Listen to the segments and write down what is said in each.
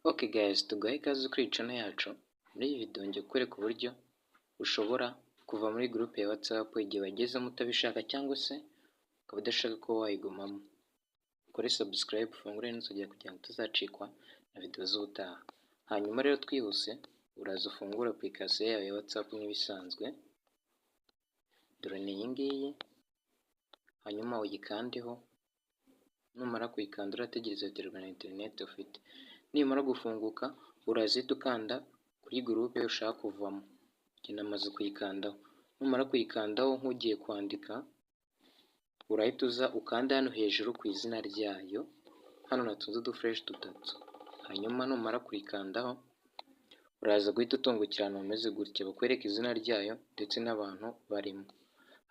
Ok guys, tuguhaye ikaze kuri iyi channel yacu. Muri iyi video ngiye kukwereka uburyo ushobora kuva muri group ya WhatsApp igihe wagezemo utabishaka, cyangwa se ukaba udashaka ko wayigumamo. Ukore subscribe, ufungure n'inzogera kugira ngo utazacikwa na video z'ubutaha. Hanyuma rero twihuse, uraza ufungure application yawe ya WhatsApp nk'ibisanzwe, dore ni iyi ngiyi, hanyuma uyikandeho. Numara kuyikanda urategereza, biterwa na internet ufite. Nimara gufunguka uraza uhita ukanda kuri group ushaka kuvamo. Njye namaze kuyikandaho. Numara kuyikandaho nk'ugiye kwandika, urahita uza ukanda hano hejuru ku izina ryayo, hano natunze uduflèche dutatu. Hanyuma numara kuyikandaho uraza guhita utungukira ahantu hameze gutya, bakwereka izina ryayo ndetse n'abantu barimo.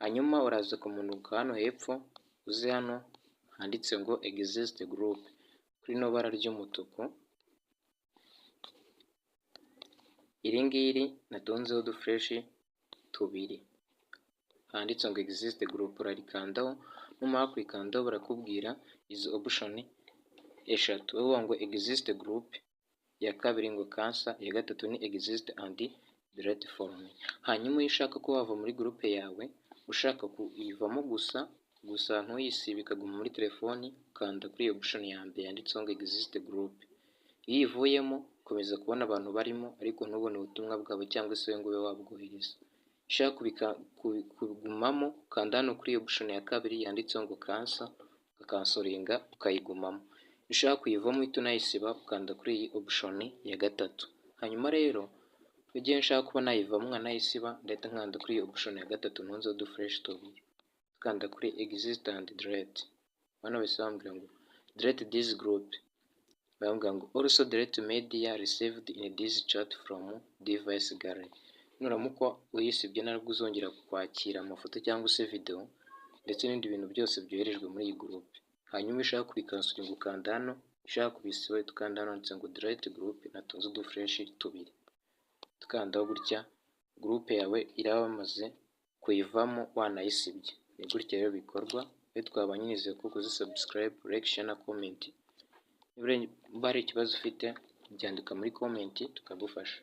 Hanyuma uraza kumanuka hano hepfo, uze hano handitse ngo "Exit group" kuri rino bara ry'umutuku, iri ngiri natunzeho uduflèche tubiri, handitse ngo "Exit group", urarikandaho. Numara kurikandaho barakubwira izi option eshatu, bavuga ngo "Exit group", iya kabiri ngo "Cancel", iya gatatu ni "Exit and delete for me". Hanyuma iyo ushaka ko wava muri group yawe, ushaka kuyivamo gusa gusa ntuyisibe ikaguma muri telefoni, ukanda kuri iyo option ya mbere yanditseho ngo "Exit group". Iyo uyivuyemo ukomeza kubona abantu barimo, ariko ntubone ubutumwa bwabo cyangwa se ngo ube wabwohereza. Ushaka kubigumamo ukanda hano kuri iyo option ya kabiri yanditseho ngo "Cancel", ugacancelinga ukayigumamo. Iyo ushaka kuyivamo uhita unayisiba, ukanda kuri iyi option ya gatatu. Hanyuma rero igihe nshaka kuba nayivamo nkanayisiba, ndahita nkanda kuri iyi option ya gatatu ntunzeho uduflèche tubiri, ukanda kuri "Exit and delete". Hano bahise bambwira ngo "Delete this group", baravuga ngo "Also delete media received in this chat from device gallery". Nuramuka uyisibye ntabwo uzongera kwakira amafoto cyangwa se video ndetse n'ibindi bintu byose byoherejwe muri iyi group. Hanyuma iyo ushaka kubicancelinga ukanda hano, ushaka kubisiba uhita ukanda hano handitse ngo "Delete group" natunze uduflèche tubiri, ukandaho gutya group yawe iraba bamaze kuyivamo wanayisibye. Ni gutya rero bikorwa. Iyo twabanye, nizeye ko ukoze subscribe, like, share na comment. Niba hari ikibazo ufite, byandika muri comment tukagufasha.